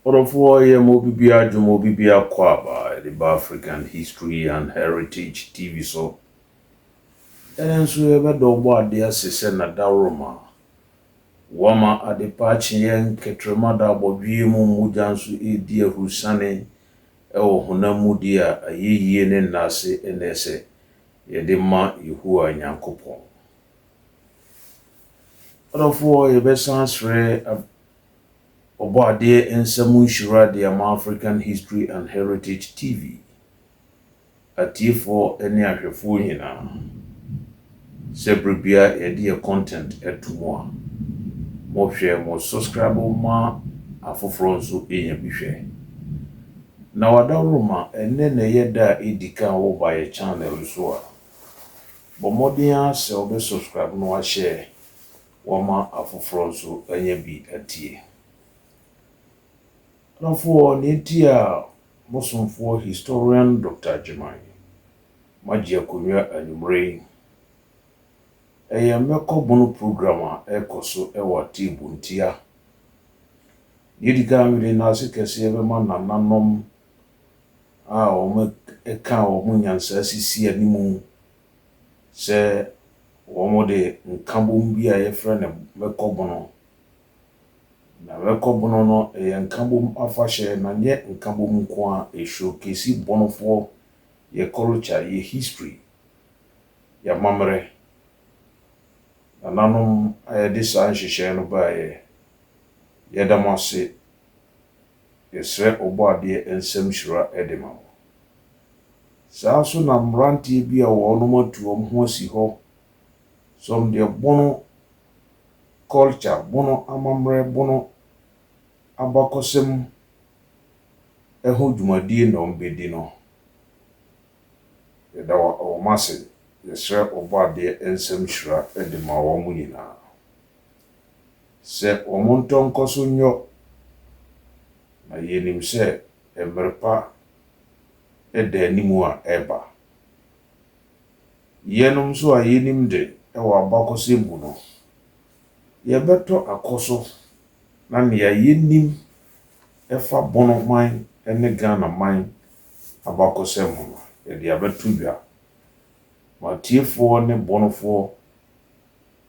Ɔdɔfoɔ, yɛ ma obi biara dwuma, obi biara kɔ aba yɛde ba African History and Heritage TV so. Ɛno nso yɛbɛda ɔbɔ adeɛ ase sɛ n'adaworoma wama adepa akye yɛn, kɛtrɛma da abɔdwie mu, mogya nso ɛredi ahurusane ɛwɔ honam mu deɛ a, ayɛyie ne nnaase ɛna ɛsɛ yɛde ma Yehowa Nyankopɔn. Ɔdɔfoɔ, yɛbɛsan srɛ ɔbɔ adeɛ nsɛm nhyira de ama African History and Heritage TV atiefoɔ ne ahwɛfoɔ nyinaa sɛ bere biara yɛde yɛ content ɛto mu a, mohwɛ, mo subscribe ma afoforɔ nso nya bi hwɛ. Na wadaworoma, ɛnnɛ na ɛyɛ da a ɛdi kan woba yɛ channel so a, bɔ mmɔden ara sɛ wobɛ subscribe na wahyɛ wɔma afoforɔ nso anya bi atie. Adɔfoɔ, nea nti a mosomfoɔ historian Dr. Agyeman magye akonnwa anwummerɛ yi, ɛyɛ Mmɛkɔ Bono program a ɛrekɔ so wɔ Ateebu ntia. Deɛ ɛdi kan, mede nnaase kɛseɛ bɛma nananom a wɔka wɔn nyansaa sisi anim sɛ wɔde nkabom bi a yɛfrɛ no Mmɛkɔ Bono. Na Mmɛkɔ Bono no, ɛyɛ nkabom afahyɛ, na nyɛ nkabom nko a, ɛshowcase Bonofoɔ, yɛ culture, yɛ history, yɛ amammerɛ. Nananom a yɛde saa nhyehyɛeɛ no baeɛ, yɛda mo ase. Yɛsrɛ ɔbɔ adeɛ nsɛm hyira de ma mo. Saa nso na mmeranteɛ bi a wɔnom atu wɔn ho asi hɔ sɛ wɔn deɛ, Bono culture, Bono amammerɛ, Bono abakɔsɛm ho dwumadie na wɔbɛdi no. Yɛda wɔn ase. Yɛsrɛ ɔbɔ adeɛ nsɛm hyira de ma wɔn nyinaa. Sɛ wɔn ntɔ nkɔ so nyɔ, na yɛnim sɛ mmerɛ pa da anim a ɛreba. Yɛnom nso a yɛnim de wɔ abakɔsɛm mu no, yɛbɛtɔ akɔ so na nea yɛnim ɛfa Bono man ne Ghana man abakɔsɛm ho no, yɛde abɛto dwa. Ma atiefoɔ ne Bonofoɔ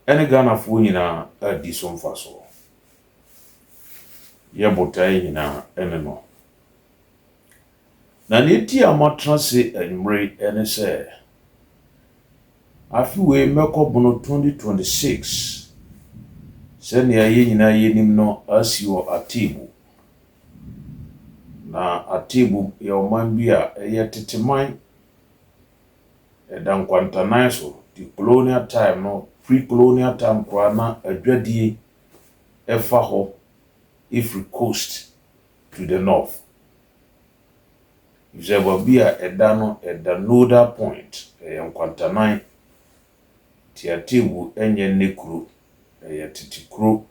ne Ghanafoɔ nyinaa adi so mfasoɔ. Yɛ botaeɛ nyinaa ne no. Na nea enti a matena ase anwummere yi ne sɛ, afe wei Mmɛkɔ Bono 2026, sɛnea yɛn nyinaa yɛnim no, asi wɔ Ateebu. Na Ateebu yɛ ɔman bi a ɛyɛ tete man. Ɛda nkwantanan so. The colonial time no, pre-colonial time koraa na adwadie ɛfa hɔ ɛfiri coast to the north. Efisɛ baabi a ɛda no, ɛda nodal point, ɛyɛ nkwantanan. Nti Ateebu nyɛ nnɛ kuro, ɛyɛ tete kuro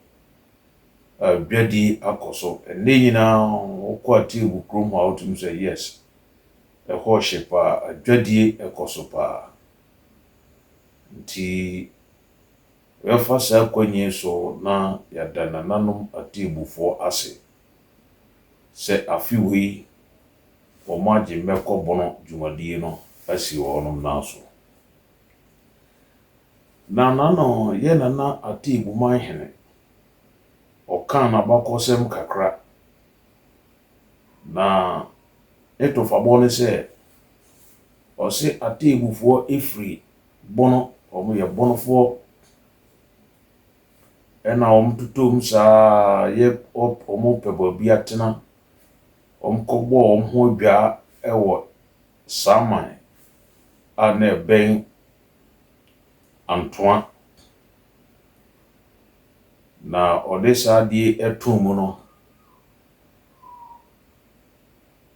a dwadie akɔ so. Ɛnnɛ nyinaa wokɔ Ateebu kurom hɔ a, wotumi sɛ yes, ɛhɔ hye paa, adwadie ɛkɔ so paa. Nti yɛbɛfa saa kwan yi so na yɛada nananom Ateebufoɔ ase sɛ afe wei wɔn agye Mmɛkɔ Bono dwumadie no asi wɔn nan so. Na nano yɛ Nana Ateebu manhene, ɔkaa n'abakɔsɛm kakra. Na ne tɔfabɔ ne sɛ, ɔse Ateebufoɔ ɛfiri Bono, wɔn yɛ Bonofoɔ, ɛna wɔn totɔ saa yɛ wɔn pɛ baabi atena. Wɔn kɔbɔɔ wɔn ho adwaa ɛwɔ Saman a na ɛbɛn Antoa. Na ɔde saa adeɛ ɛtoo mu no,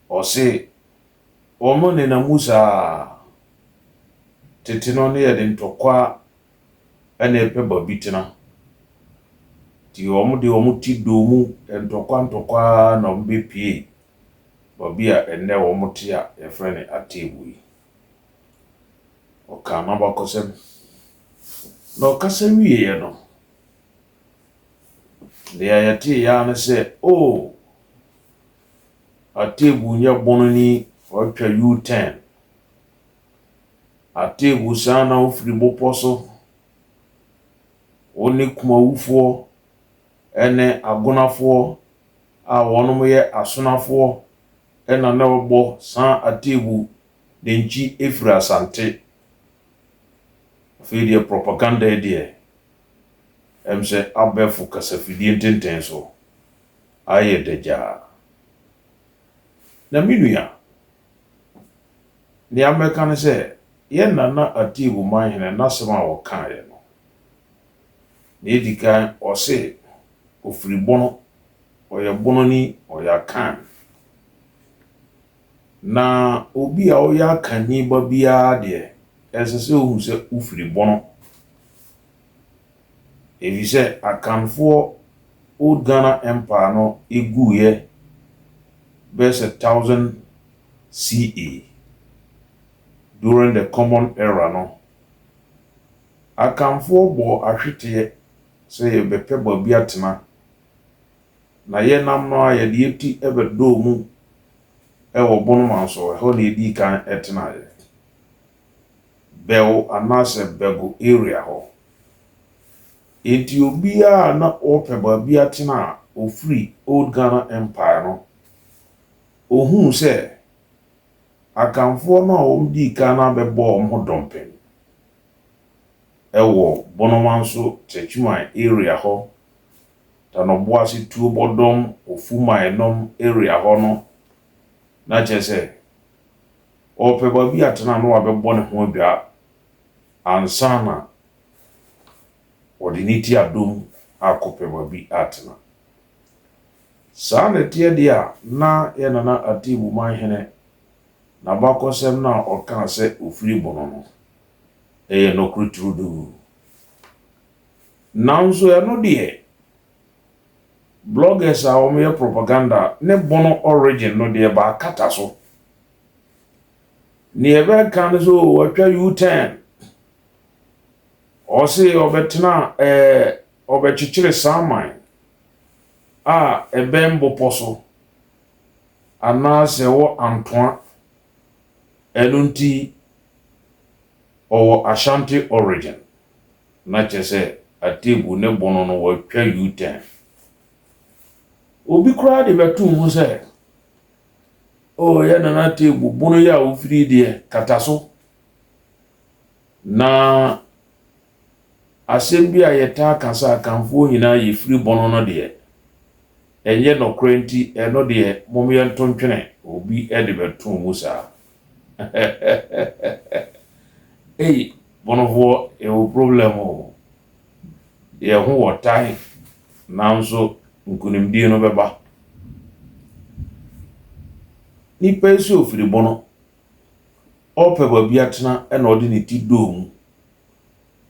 ɔse wɔn nenam mu saa. Tete no ne yɛde ntɔkwa ɛna ɛpɛ baabi tena. Nti wɔn de wɔn ti doo mu ntɔkwa ntɔkwa na wɔn bɛpie baabi a ɛnnɛ wɔn te a yɛfrɛ no Ateebu yi. Ɔkaa n'abakɔsɛm. Na ɔkasa wieeɛ no, deɛ yɛtee ara ne sɛ, "Oh, Atebu nyɛ Bononi, watwa U-turn. Atebu saa na wofiri bepɔ so. Wo ne Kumawufoɔ ne Agonafoɔ a wɔnom yɛ Asonafoɔ na na wɔbɔ saa Atebu ne nkyi firi Asante. Afei deɛ propaganda yi deɛ, ɛm sɛ abɛɛfo kasafidie ntenten so ayɛ dagyaa. Na me nua, nea mɛka ne sɛ, yɛn Nana Atebu Manhene n'asɛm a ɔkaeɛ no, nea edi kan ɔse ofiri Bono, ɔyɛ Bononi, ɔyɛ Akan. Na obi a ɔyɛ Akanni ba biara deɛ, ɛsɛ sɛ ohu sɛ wofiri Bono. Efisɛ Akanfoɔ Old Ghana Empire no guiɛ bɛyɛ sɛ 1000 CE during the Common Era no, Akanfoɔ bɔɔ ahweteɛ sɛ yɛbɛpɛ baabi atena. Na yɛnam no a yɛde yɛn ti bɛdɔɔ mu wɔ Bono Manso, ɛhɔ na yɛdii kan tenaeɛ. Bɛw anaasɛ Bɛgo area hɔ. Enti obiara a na ɔrepɛ baabi atena a ofiri Old Ghana Empire no, ohuu sɛ Akanfoɔ no a wɔdii kan no abɛbɔ wɔn ho dɔmpem ɛwɔ Bonomanso Techiman area hɔ, Tanoboase Tuobɔdɔm Ofuman nom area hɔ no, na kyerɛ sɛ ɔrepɛ baabi atena na wabɛbɔ ne ho adwa ansa na ɔde ne ti adom akɔpɛ baabi atena. Saa na ɛteɛ deɛ a, na yɛn Nana Atebu Manhene n'abakɔsɛm no a ɔkaa sɛ ofiri Bono no, ɛyɛ nokorɛ turodoo. Nanso ɛno deɛ, bloggers a wɔyɛ propaganda ne Bono origin no deɛ baakata so. Nea ɛbɛka no so watwa U-turn. Ɔse ɔbɛtena ɔbɛkyekyere Saman a ɛbɛn bepɔ so anaasɛ ɛwɔ Antoa. Ɛno nti ɔwɔ Ashanti origin. Na kyerɛ sɛ Atebu ne Bono no watwa U-turn. Obi koraa de bɛto mu sɛ, oh, yɛ Nana Atebu, Bono yi a wofiri deɛ kata so. Na asɛm bi a yɛtaa ka sɛ Akanfoɔ nyinaa yɛfiri Bono no deɛ, ɛnyɛ nɔkorɛ nti ɛno deɛ mom yɛnto ntwene obi de bɛto mu saa. Ei, Bonofoɔ yɛwɔ problem o. Yɛn ho wɔ tan nanso nkonimdie no bɛba. Nipa yi sɛ ofiri Bono, ɔrepɛ baabi atena ɛna ɔde ne ti dɔɔ mu.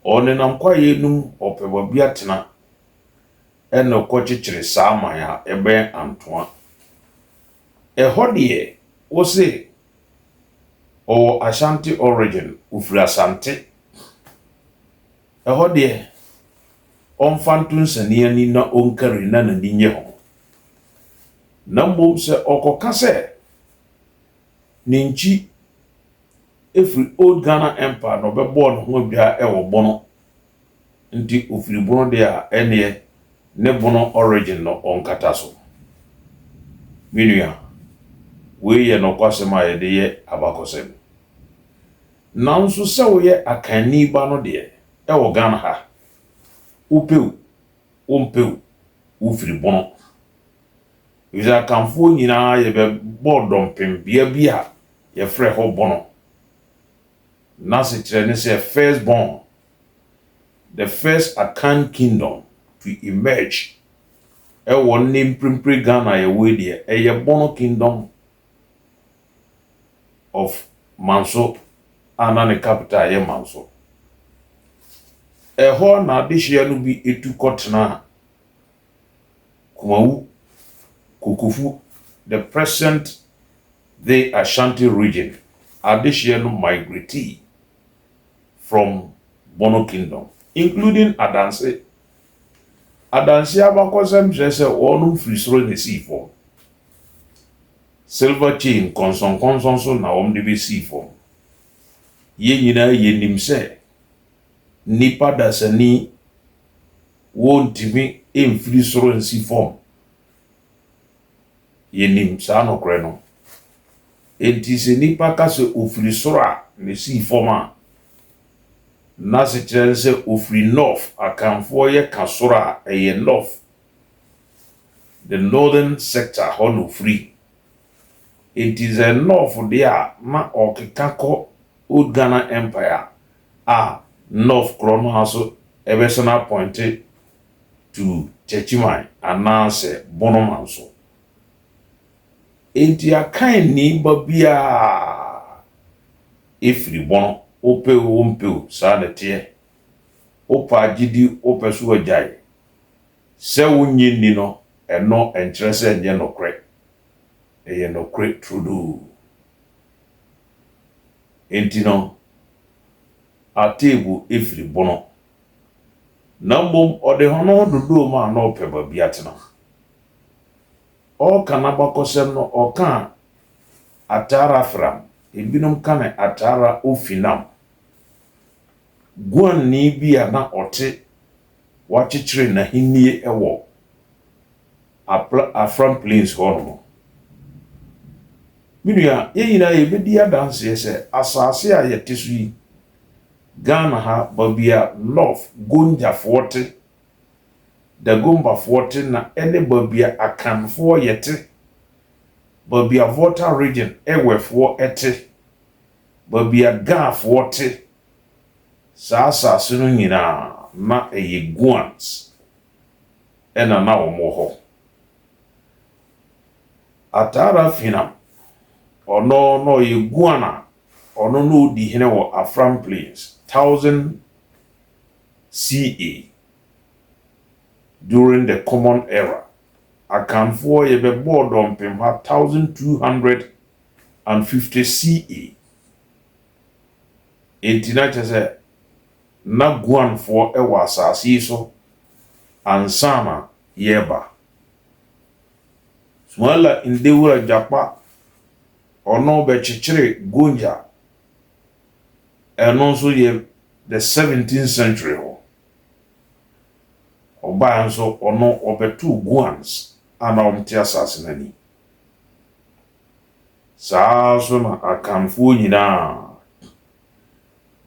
Ɔnenam kwaeɛ no mu ɔpɛ baabi atena ɛna ɔkɔkyekyere Saman a ɛbɛn Antoa. Ɛhɔ deɛ wose ɔwɔ Ashanti origin, ofiri Asante. Ɛhɔ deɛ ɔmfa nto nsania ani na ɔnkari na n'ani nye ho. Na mmom sɛ ɔkɔka sɛ ne nkyi efiri Old Ghana Empire na ɔbɛbɔɔ ne ho adwa ɛwɔ Bono nti ofiri Bono deɛ a ɛneɛ ne Bono origin no ɔnkata so. Me nua, wei yɛ nɔkwasɛm a yɛde yɛ abakɔsɛm. Nanso sɛ woyɛ Akanni ba no deɛ ɛwɔ Ghana ha, wopɛ o, wompɛ o, wofiri Bono. Efisɛ Akanfoɔ nyinaa yɛbɛbɔɔ dɔmpem bea bi a yɛfrɛ hɔ Bono. N'asekyerɛ ne sɛ first born, the first Akan kingdom to emerge ɛwɔ ne mprempren Ghana a yɛwɔ yi deɛ, ɛyɛ Bono Kingdom of Manso a na ne capital yɛ Manso. Ɛhɔ na adehyeɛ no bi etu kɔtena Kumawu, Kokofu, the present day Ashanti region. Adehyeɛ no migrate from Bono Kingdom, including Adanse. Adanse abakɔsɛm kyerɛ sɛ wɔnom firi soro na esii fam. Silver chain nkɔnsɔnkɔnsɔn so na wɔde bɛsii fam. Yɛn nyinaa yɛnim sɛ nnipa dasani wɔntumi mfiri soro nsi fam. Yɛnim saa nokorɛ no. Enti sɛ nnipa ka sɛ ofiri soro a na esii fam a, n'asekyerɛ ne sɛ ofiri north. Akanfoɔ yɛka soro a, ɛyɛ north. The northern sector hɔ na ofiri. Enti sɛ north deɛ a, na ɔkeka kɔ Old Ghana Empire a north korɔ no ara so ɛbɛsan appoint to Techiman anaasɛ Bonoman so. Enti Akanni ba biara efiri Bono. Wopɛ o, wompɛ o, saa na ɛteɛ. Wopɛ agye di, wopɛ so agyae. Sɛ wonnye nni no, ɛno nkyerɛ sɛ ɛnyɛ nokorɛ. Ɛyɛ nokorɛ turodoo. Enti no, Ateebu efiri Bono. Na mmom ɔde ne ho dodoo mu a na ɔpɛ baabi atena. Ɔreka n'abakɔsɛm no, ɔkaa Atara Fram, ebinom ka no Atara Ofinam. Guanni bi a na ɔte wakyekyere n'ahennie wɔ Afram Plains hɔnom. Me nua, yɛn nyinaa yɛbɛdi adanseɛ sɛ asase a yɛte so yi, Ghana ha, baabi a North Gonjafoɔ te, Dagombafoɔ te na ɛne baabi a Akanfoɔ yɛte, baabi a Volta Region Ewefoɔ te, baabi a Gaafoɔ te, saa asase no nyinaa na ɛyɛ Guans ɛna na wɔn wɔ hɔ. Atara Finam, ɔno na ɔyɛ Guan a ɔno na odi hene wɔ Afram Plains, 1000 CA, during the Common Era. Akanfoɔ yɛbɛbɔɔ dɔmpem ha 1250 CA. Enti na kyerɛ sɛ na Guanfoɔ wɔ asase yi so ansa na yɛreba. Sumaila Ndewura Jakpa, ɔno bɛkyekyere Gonja. Ɛno nso yɛ the 17th century hɔ. Ɔbaa nso, ɔno ɔbɛtoo Guans a na wɔte asase n'ani. Saa nso na Akanfoɔ nyinaa,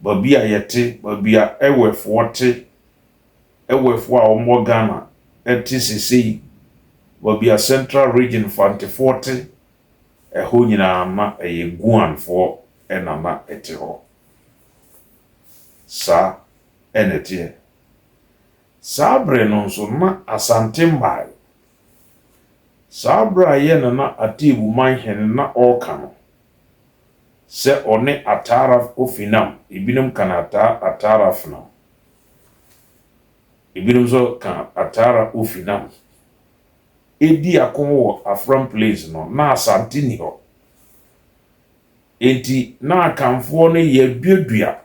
baabi a yɛte, baabi a Ewefoɔ te, Ewefoɔ a wɔwɔ Ghana te seesei, baabi a Central Region Fantefoɔ te, ɛhɔ nyinaa na ɛyɛ Guanfoɔ ɛna na ɛte hɔ. Saa ɛna ɛteɛ. Saa bere no nso na Asante mmae. Saa bere a yɛ Nana Ateebu Manhene na ɔreka no, sɛ ɔne Atara Ofinam, ebinom ka no Atara Finam, ebinom nso ka Atara Ofinam, edi ako wɔ Afram Plains no, na Asante ni hɔ. Enti na Akanfoɔ no yɛaduadua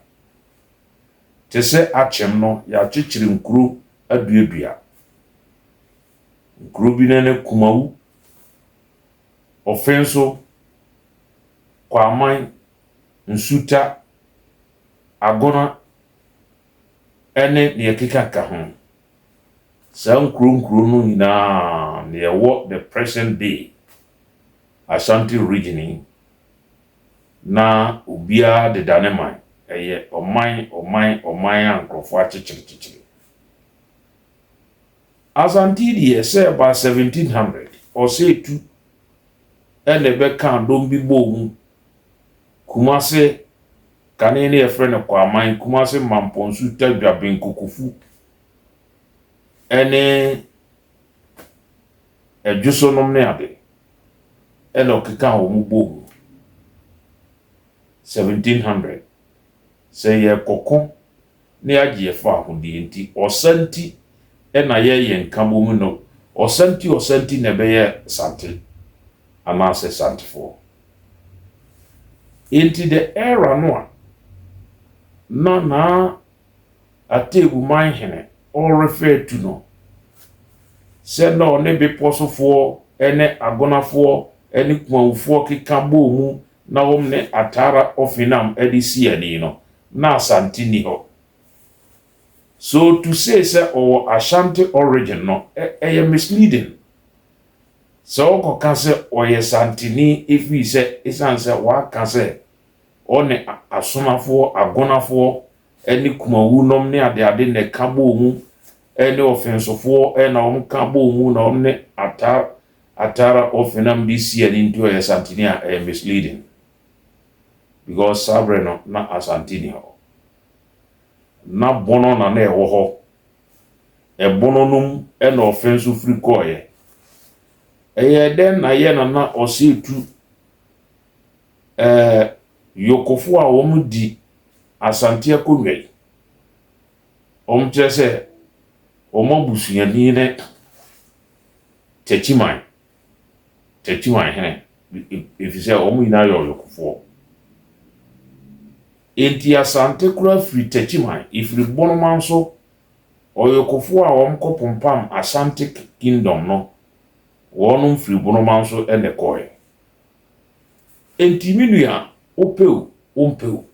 te sɛ Akyem no, yɛakyekyere nkuro aduadua. Nkuro bi ne Kumawu, Ɔfenso, Kwaman, Nsuta, Agona ne nea ɛkeka ho. Saa nkuro nkuro no nyinaa na ɛwɔ the present day Ashanti Region yi, na obiara deda ne man. Ɛyɛ ɔman ɔman ɔman a nkurɔfoɔ akyekyerekyekyere. Asante deɛ, sɛ ɛba 1700, ɔsɛ etu ɛna ɛbɛka dɔm bi bɔɔ mu. Kumase kane ne yɛfrɛ no Kwaman, Kumase Mampɔnsu Tadwaben Kokofu ɛne Ɛdwosonom ne ade ɛna ɔkeka wɔn bɔɔ mu 1700 sɛ yɛrekɔko na yɛagye yɛfa ahodie. Nti ɔsa nti ɛna yɛyɛ nkabom no, ɔsa nti, ɔsa nti na ɛbɛyɛ Sante anaasɛ Santefoɔ. Nti the era no a na naa Ateebu Manhene ɔrefer to no sɛ na ɔne bepɔ sofoɔ ne Agonafoɔ. ne Kumawufoɔ keka bɔɔ mu na wɔn ne Atara Ɔfenam de sii ani no, na Asante nni hɔ. So to say sɛ ɔwɔ Ashanti origin no, ɛyɛ misleading. Sɛ wokɔka sɛ ɔyɛ Santeni ɛfiri sɛ ɛsiane sɛ waka sɛ ɔne Asonafoɔ, Agonafoɔ ne Kumawu nom ne adeade na ɛka bɔɔ mu ne Ɔfensofoɔ na wɔn ka bɔɔ mu na wɔn ne Atar Atara Ɔfenam de si ani nti ɔyɛ Santeni a, ɛyɛ misleading. Because saa berɛ no na Asante nni hɔ. Na Bono na na ɛwɔ hɔ. Ɛbono no mu na ɔfe nso firi kɔeɛ. Ɛyɛɛ dɛn na yɛ na na ɔsɛ tu Yokofoɔ a wɔdi Asante akonnwa yi, wɔkyerɛ sɛ wɔn abusuani ne Takyiman, Takyiman hene, ɛfiri sɛ wɔn nyinaa yɛ ɔyokofoɔ. Enti Asante koraa firi Takyiman, ɛfiri Bonoman nso, ɔyokofoɔ a wɔkɔpompam Asante Kingdom no, wɔnom firi Bonoman nso na ɛkɔeɛ. Enti me nua, wopɛ o, wompɛ o,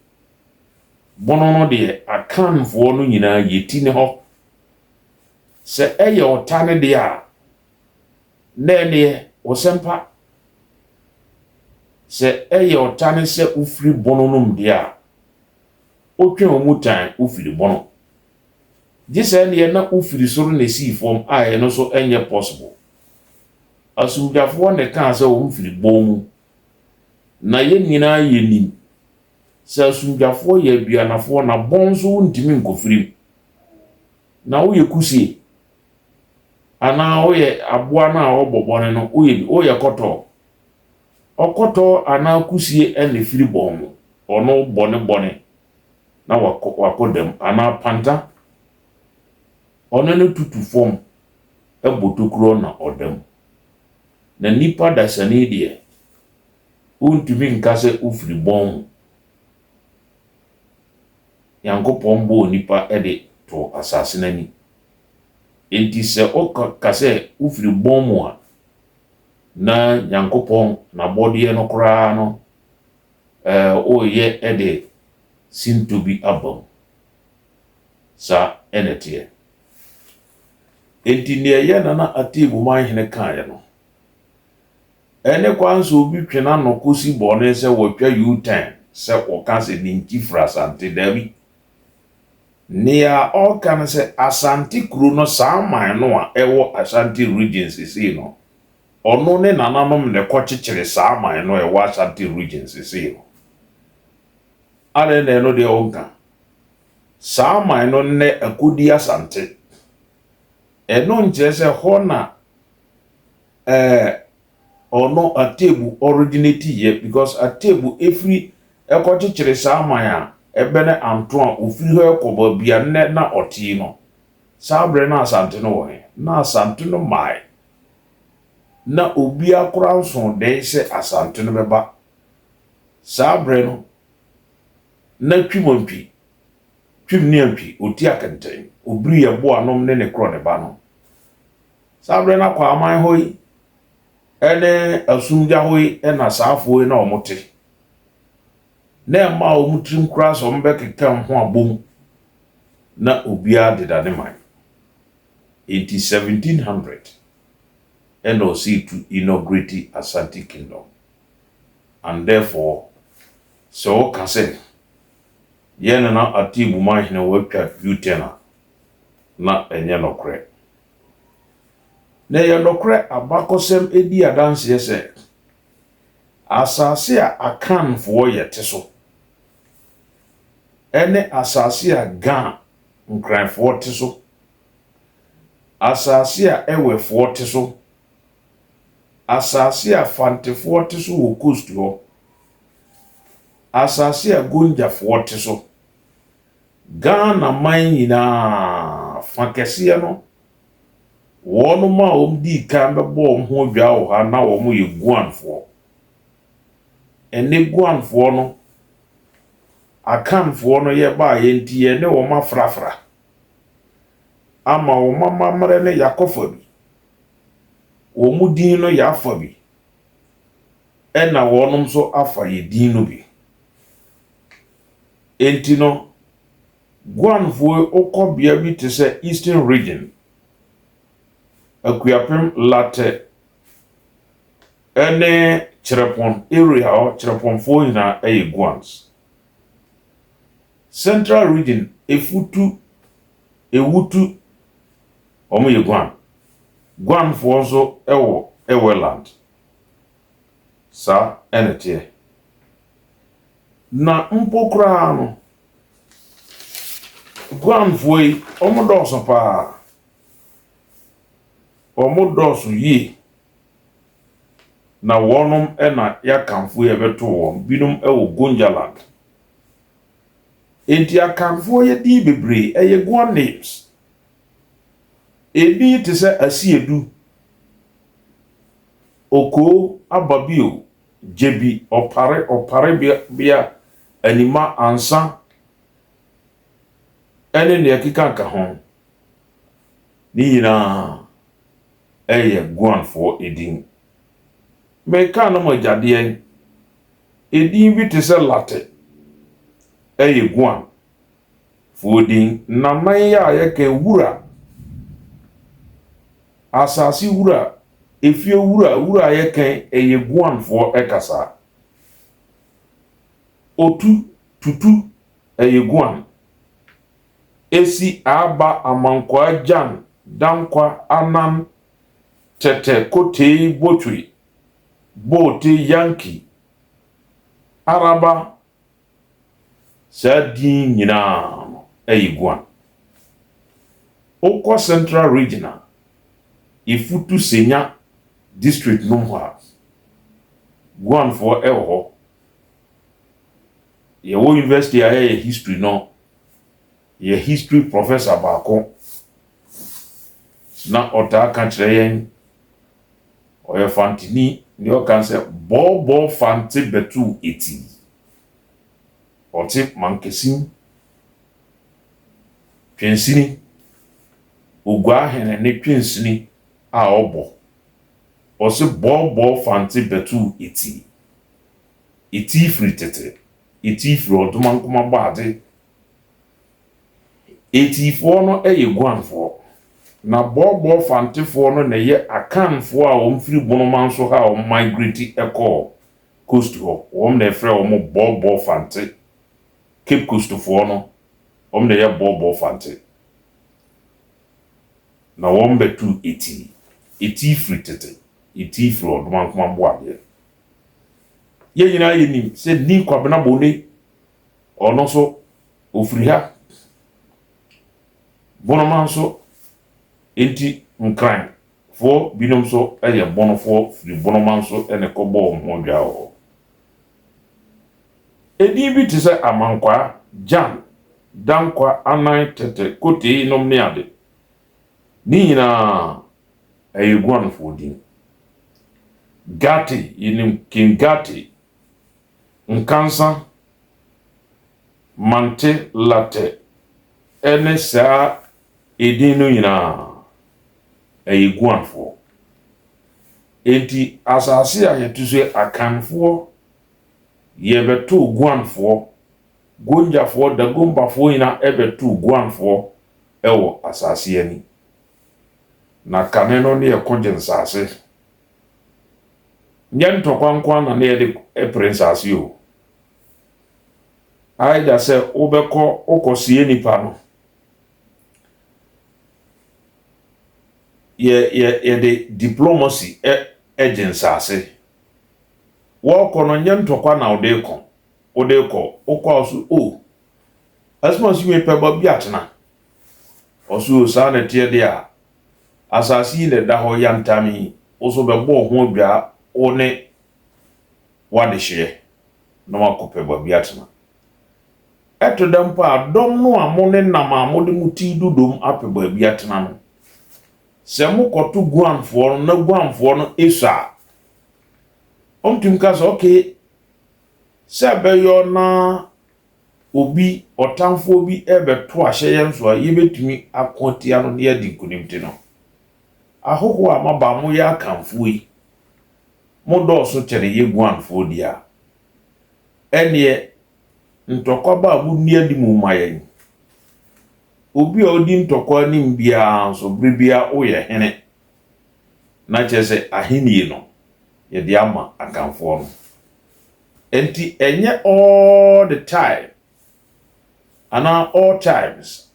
Bono no deɛ, Akanfoɔ no nyinaa yɛti ne hɔ. Sɛ ɛyɛ ɔta no deɛ a, na ɛneɛ wɔsɛmpa. Sɛ ɛyɛ ɔta ne sɛ wofiri Bono nom deɛ a, wotwe wo mu tan wofiri Bono. Gye sɛ ɛneɛ na wofiri soro na esii fam a ɛno nso ɛnyɛ possible. Asumdwafoɔ na ɛkaa sɛ wɔn firi bɔn mu. Na yɛn nyinaa yɛnim sɛ asumdwafoɔ yɛ aduanafoɔ na bɔn nso wontumi nkɔfiri mu. Na woyɛ kusie anaa woyɛ aboa no a ɔbɔ bɔne no, woyɛ bi, woyɛ kɔtɔɔ. Ɔkɔtɔɔ anaa kusie na ɛfiri bɔn mu. Ɔno bɔne bɔne na wakɔ wakɔ dam anaa panta. Ɔno no tutu fam bɔ tokuro na ɔda mu. Na nipa dasani deɛ, wontumi nka sɛ wofiri bɔn mu. Nyankopɔn bɔɔ nipa de too asase no ani. Enti sɛ woka sɛ wofiri bɔn mu a, na Nyankopɔn n'abɔdeɛ no koraa no, woreyɛ de sintɔ bi aba mu. Saa na ɛteɛ. Enti nea ɛyɛ Nana Atebu Manhene kaeɛ no, ɛne kwan sɛ obi twe n'ano kɔsi bɔne sɛ wɔatwa U-turn sɛ wɔka sɛ ne nkyi firi Asante. Dabi. Nea ɔreka ne sɛ Asante kuro no, saa man no a ɛwɔ Ashanti Region seesei no, ɔno ne nananom na ɛkɔkyekyere saa man no a ɛwɔ Ashanti Region seesei no. Adɛn na ɛno deɛ ɔnka? Saa man no nnɛ akɔdi Asante. Ɛno nkyerɛ sɛ hɔ na ɔno Atebu originate yɛ because Atebu efiri ɛkɔkyekyere saa man a ɛbɛne Anto a ofiri hɔ ɛkɔ baabi a nnɛ na ɔte no. Saa berɛ na Asante no wɔ he? Na Asante no mae. Na obiara koraa nsoo dɛn sɛ Asante no bɛba. Saa berɛ no, na Twim Antwi, Twim ne Antwi, ɔti akɛntɛn, ɔbiri ɛboa nom ne ne korɔ ne ba no. Saa berɛ no Akwaman hɔ yi ne Asumgya hɔ yi na saafoɔ yi na wɔte. Na ɛmma wɔn tirim koraa sɛ wɔbɛkeka ho abom na obiara deda ne man. Enti 1700 ɛna ɔsii to inaugurate Asante Kingdom. And therefore, sɛ wɔka sɛ yɛn Nana Atebu Manhene watwa U-turn a, na ɛnyɛ nɔkorɛ. Na ɛyɛ nɔkorɛ abakɔsɛm di adanseɛ sɛ asase a Akanfoɔ yɛ te so ɛne asase a Ga Nkranfoɔ te so, asase a Ewefoɔ te so, asase a Fantefoɔ te so wɔ coast hɔ, asase a Gonjafoɔ te so. Ghana man nyinaa fa kɛseɛ no, wɔnom a wɔn dii kan bɛbɔ wɔn ho adwaa wɔ ha na wɔn yɛ Guanfoɔ. Ɛne Guanfoɔ no, Akanfoɔ no yɛbaeɛ nti yɛne wɔn afrafra ama wɔn amammerɛ no yɛakɔfa bi. Wɔn din no yɛafa bi. Ɛna wɔnom nso afa yɛ din no bi. Enti no, Guanfoɔ wokɔ bea bi te sɛ Eastern Region, Akuapem, Latɛ, ɛne Kyerɛpɔn area hɔ, Kyerɛpɔnfoɔ nyinaa ɛyɛ Guans. Central Region, Efutu, Ewutu, wɔn yɛ Guan. Guanfoɔ nso ɛwɔ Eweland. Saa ɛna ɛteɛ. Na mpo koraa no, Guanfoɔ yi, wɔn dɔɔso paa. Wɔn dɔɔso yie. Na wɔnom ɛna yɛakamfo yi ɛbɛto wɔn. Binom ɛwɔ Gonjaland. Enti Akanfoɔ yɛ din bebree, ɛyɛ Guan names. Ebi te sɛ Asiedu, Okoo, Ababio, Gyebi, Ɔpare, Ɔpare bea, Anima, Ansa, ɛne nea ɛkeka ka ho. Ne nyinaa ɛyɛ Guanfoɔ edin. Meka no mo agyadeɛ, edin bi te sɛ Late, ɛyɛ Guanfoɔ din. Nanan yi a yɛka wura, asase wura, efie wura, wura a yɛka ɛyɛ Guanfoɔ ɛkasa. Otu, tutu, ɛyɛ Guan. Esi, Aba, Amankwaa, Gyan, Dankwa, Anan, Tɛtɛ, Kotei, Botwe, Boote, Yankee, Araba, saa din nyinaa no ɛyɛ Guan. Wokɔ Central Region a, Efutu Senya district nom hɔ a, Guanfoɔ ɛwɔ hɔ. Yɛwɔ university a yɛyɛ history no, yɛ history professor baako na ɔtaa ka kyerɛ yɛn, ɔyɛ Fantini, deɛ ɔka sɛ bɔɔbɔɔ Fante bɛtoo eti. Ɔte Mankesim, Twensini, Oguahene ne Twensini a ɔbɔ. Ɔse bɔɔbɔɔ Fante bɛtoo eti. Eti firi tete, eti firi Ɔdomankoma bɔadze. Etifoɔ no yɛ Guanfoɔ, na bɔɔbɔɔ Fantefoɔ no na ɛyɛ Akanfoɔ a wɔn firi Bonoman so ha a wɔn migrate kɔɔ coast hɔ. Wɔn na ɛfrɛ wɔn bɔɔbɔɔ Fante. Cape Coastfoɔ no, wɔn na ɛyɛ bɔɔbɔɔ Fante. Na wɔn bɛtoo eti. Eti firi tete, eti firi Ɔdomankoma boadeɛ. Yɛn nyinaa yɛnim sɛ Nii Kwabena Bone, ɔno nso ofiri ha. Bonoma nso, enti Nkranfoɔ binom nso yɛ Bonofoɔ firi Bonoma nso na ɛkɔbɔɔ wɔn ho adwaa wɔ hɔ. Edin bi te sɛ Amankwaa, Gyan, Dankwa, Anan, Tɛtɛ, Kotei nom ne ade. Ne nyinaa ɛyɛ Guanfoɔ din. Gate, yɛnim King Gate, Nkansa, Mante, Latɛ ne saa edin no nyinaa ɛyɛ Guanfoɔ. Enti asase a yɛte so yi, Akanfoɔ yɛbɛtoo Guanfoɔ, Gonjafoɔ, Dagombafoɔ nyinaa ɛbɛtoo Guanfoɔ ɛwɔ asase ani. Na kane no ne yɛko gye nsase. Nyɛ ntɔkwa nko ara na ne yɛde pere nsase o. Either sɛ wobɛkɔ wokɔsie nipa no, yɛ yɛ yɛde diplomacy ɛ gye nsase. Wɔrekɔ no nyɛ ntɔkwa na wode kɔ. Wode kɔ, wokɔ a ɔso o, asoma si mepɛ baabi atena. Ɔso o, saa na ɛteɛ deɛ a, asase yi na ɛda hɔ yantam yi, wo so bɛbɔ wo ho adwaa wo ne w'adehyeɛ na wakɔpɛ baabi atena. Ɛto da mpo a, dɔm no a mo ne nam a mode mo ti dodom apɛ baabi atena no, sɛ mokɔto Guanfoɔ no na Guanfoɔ no esua a, ɔmtumi ka sɛ, okay, sɛ ɛbɛyɔ na obi, ɔtamfoɔ bi ɛbɛto ahyɛ yɛn so a, yɛbɛtumi ako atia no na yɛadi nkonim ti no, ahohoɔ a maba a moyɛ Akanfoɔ yi, Modɔɔso kyɛne yɛ Guanfoɔ deɛ a, ɛnneɛ ntɔkwa ba a monni anim mma yɛn. Obi a ɔdi ntɔkwa anim biara nso, bere biara woyɛ hene. Na kyerɛ sɛ ahennie no, yɛde ama Akanfoɔ no. Enti ɛnyɛ all the time anaa all times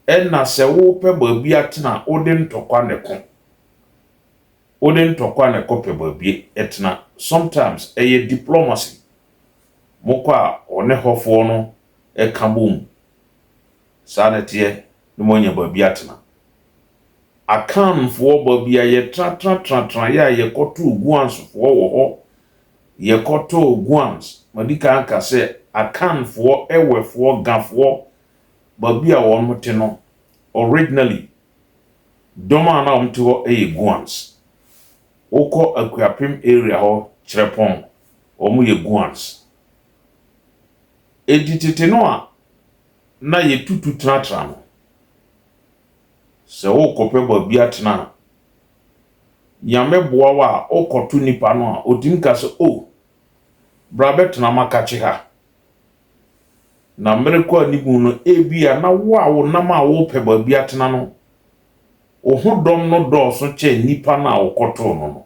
ɛna sɛ wopɛ baabi atena wode ntɔkwa ne ko. Wode ntɔkwa ne kɔpɛ baabi tena. Sometimes ɛyɛ diplomacy. Mokɔ a ɔne hɔfoɔ no ɛka bom. Saa na ɛteɛ na moanya baabi atena. Akanfoɔ baabi a yɛtenatenatenatena yɛ a yɛkɔtoo Guansfoɔ wɔ hɔ. Yɛkɔtoo Guans. Madi kan aka sɛ Akanfoɔ, Ewefoɔ, Gafoɔ, baabi a wɔn te no, originally, dɔm a na wɔn te hɔ yɛ Guans. Wokɔ Akuapem area hɔ, Kyerɛpɔn, wɔn yɛ Guans. Enti tete no a na yɛtutu tenatena no, sɛ wokɔpɛ baabi atena a, Nyame boa wo a wokɔto nipa no a, otumi ka sɛ, "O, bra bɛtena makakye ha." Na mmere kɔ anim no, ebia na wo a wo nam a wopɛ baabi atena no, wo ho dɔm no dɔɔso kyɛn nipa no a wokɔtoo no no.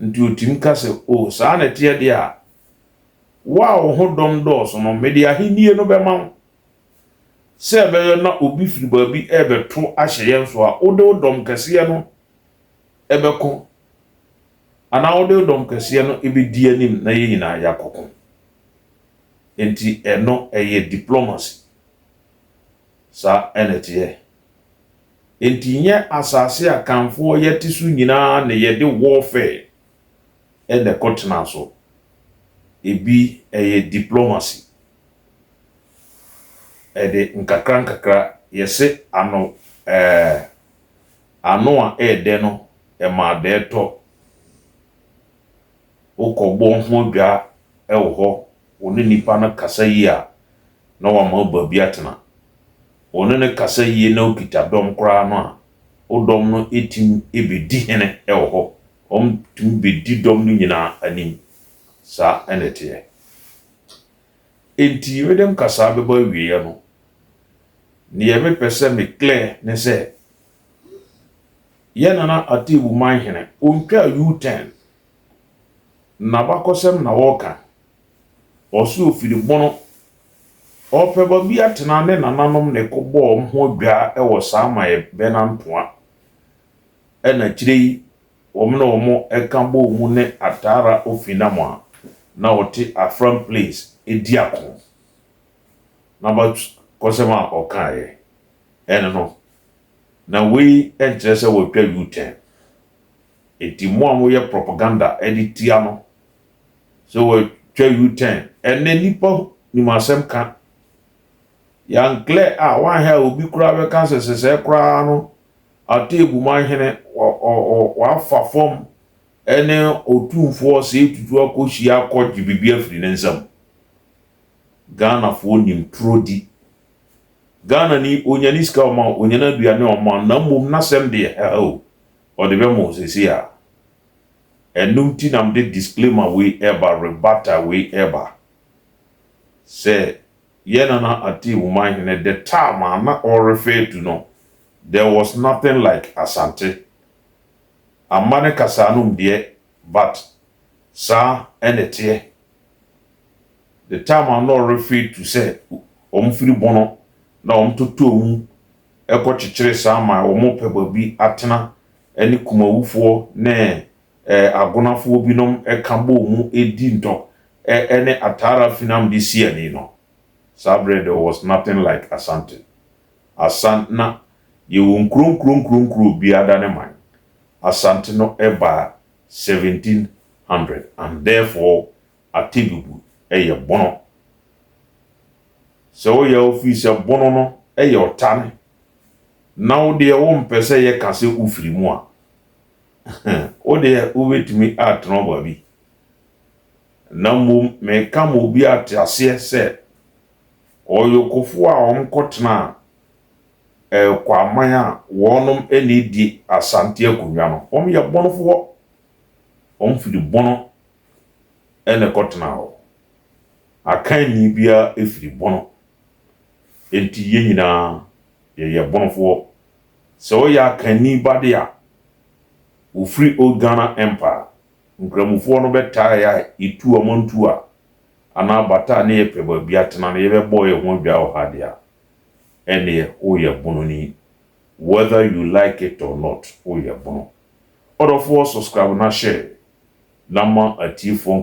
Nti otumi ka sɛ, "O, saa na ɛteɛ deɛ a, wo a wo ho dɔm dɔɔso no, mede ahennie no bɛma wo. Sɛ ɛbɛyɛ na obi firi baabi ɛrebɛto ahyɛ yɛn so a, wode wo dɔm kɛseɛ no ɛbɛko anaa wode wo dɔm kɛseɛ no ɛbɛdi anim na yɛn nyinaa yɛakɔko." Nti ɛno ɛyɛ diplomacy. Saa ɛna ɛteɛ. Nti nyɛ asase a Akanfoɔ yɛte so nyinaa na yɛde warfare ɛna ɛkɔtena so. Ebi ɛyɛ diplomacy. Ɛde nkakra nkakra yɛse ano ano a ɛɛdɛ no ɛma adɛɛ tɔ. Wokɔbɔ ho dwa ɛwɔ hɔ, wo ne nipa no kasa yie a, na wama wo baabi atena. Wo ne no kasa yie na okita dɔm koraa no a, wo dɔm no ɛtumi ɛbɛdi hene ɛwɔ hɔ. Wɔn tumi bɛdi dɔm no nyinaa anim. Saa ɛna ɛteɛ. Enti mede nkasaa bɛbɔ awieeɛ no, neɛ mepɛ sɛ me clear ne sɛ, yɛn Nana Atebu Manhene, ontwaa U-turn. N'abakɔsɛm na wɔreka. Ɔse ofiri Bono. Ɔpɛ baabi atena ne nananom ne kɔbɔɔ wɔn ho adwa wɔ saa man Bɛnantoa. Ɛna akyire yi, wɔn ne wɔn ɛka bɔɔ mu ne Atara Ofinam a na ɔte Afram Plains edi ako. N'abakɔsɛm a ɔkaeɛ ɛne no. Na wei nkyerɛ sɛ wɔatwa U-turn. Enti mo a moyɛ propaganda de tia no sɛ wɔatwa U-turn, ɛnɛ nipa nim asɛm ka. Yɛanclear a wanhwɛ a obi koraa bɛka sɛ sɛsɛɛ koraa no Atebu Manhene wafa fam ɛne Otumfoɔ sɛ etutu akɔhyia akɔgye biribi afiri ne nsam. Ghanafoɔ nim turo di. Ghana ni onya ne sika ɔma wo, onya n'aduane ɔma wo, na mmom n'asɛm deɛ ɛha o, ɔde bɛma wo seesei a. Ɛno nti na mede disclaimer wei ɛba, rebuttal wei ɛba. Sɛ yɛn Nana Atebu Manhene, the time a na ɔrefer to no, there was nothing like Asante. Amma ne kasa nom deɛ, but saa ɛna ɛteɛ. The time a na ɔrefer to sɛ wɔn firi Bono na wɔn totoo mu ɛkɔ kyekyere saa man wɔn pɛ baabi atena ɛne Kumawufoɔ ne Agonafoɔ binom ɛka bɔɔ mu edi ntɔ ɛne Atara Finam de si ani no. Saa berɛ there was nothing like Asante. Asan na yɛwɔ nkuro nkuro nkuro nkuro biara ne man. Asante no ɛbaa 1700 and therefore Atebubu ɛyɛ Bono. Sɛ woyɛ ofii sɛ Bono no ɛyɛ ɔtane na wo deɛ wompɛ sɛ yɛka sɛ wofiri mu a, wo deɛ wobɛtumi atena baabi. Na mmom meka ma obi ate aseɛ sɛ ɔyokofoɔ a wɔn kɔtena Kwaman a wɔnom ɛna edi Asante akonnwa no, wɔn yɛ Bonofoɔ. Wɔn firi Bono ɛna ɛkɔtena hɔ. Akanni biara firi Bono. Enti yɛn nyinaa yɛyɛ Bonofoɔ. Sɛ woyɛ Akanni ba de a, wofiri Old Ghana Empire, Nkramofoɔ no bɛtaa a yɛtu amantu a anaa bata a ne yɛpɛ baabi atena no, yɛbɛbɔ yɛn ho adwa wɔ ha de a, ɛneɛ woyɛ Bononi. Whether you like it or not, woyɛ Bono. Ɔdɔfoɔ, subscribe na share na ma atiefoɔ.